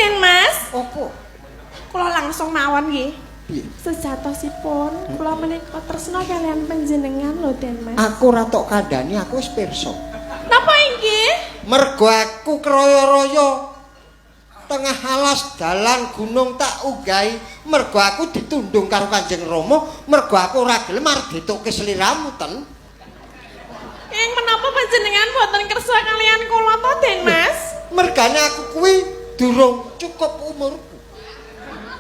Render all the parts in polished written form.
Den Mas, Opo? Kula langsung mawon nggih. Piye? Sejatosipun kula menika tresna kaliyan panjenengan lho, Den Mas. Aku ora tok kandhani, aku wis pirsa. Napa inggih? Mergo aku kroyo-royo tengah alas dalan gunung tak unggahi, mergo aku ditundung karo Kanjeng Rama, mergo aku ora gelem arep ditukke sliramu ten. Ing menapa panjenengan boten kersa kaliyan kula to, Den Mas? Mergane aku kuwi durung cukup umurku.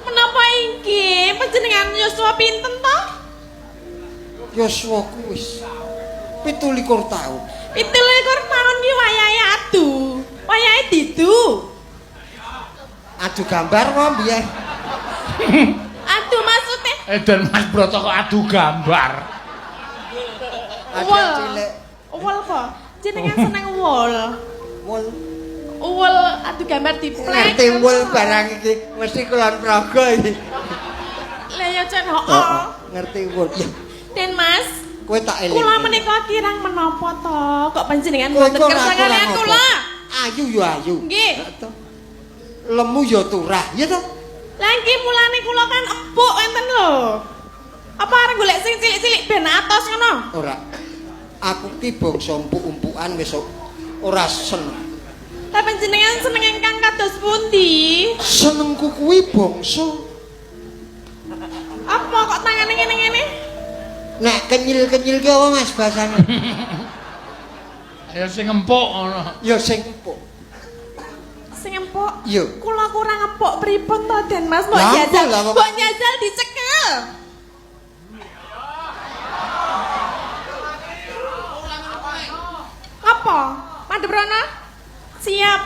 Menapa inggih? Panjenengan yuswa pinten to? Yuswaku wis 27 taun. 27 taun ki wayahe adu. Wayahe didu. Adu gambar wae mbiyen. Adu maksude Den Mas Broto kok adu gambar. Adu Wol. cilik. Wol apa? Jenengan seneng wol. Wol. Wol adu gambar diplek. Ngerti wol barang iki mesti Kulon Progo iki. Lah ya jan Heeh, heeh. ngerti wol. Ya, Den Mas, kowe tak eling. kula menika kirang menapa to? Kok panjenengan Kowe boten kok kersa ora kaliyan kurang kula? apa? Ayu ya ayu. Nggih. Heeh to. Lemu ya turah, ya to? Lah nggih mulane kula kan empuk enten lho. Apa arep golek sing cilik-cilik ben atos ngono? Ora. Aku ki bangsa empuk-empukan wis ora seneng. Lah panjenengan seneng ingkang kados pundi? Senengku kuwi bangsa Apa kok tangane ngene-ngene? Nek kenyil-kenyil ki apa Mas bahasane? Ya sing empuk ngono. Ya sing empuk. Sing empuk. Iya. Kula kurang empuk pripun to, Den Mas? Mbok Lah, jajal, lah, wong- mbok jajal dicekel. Apa? Madhep rono? Siap.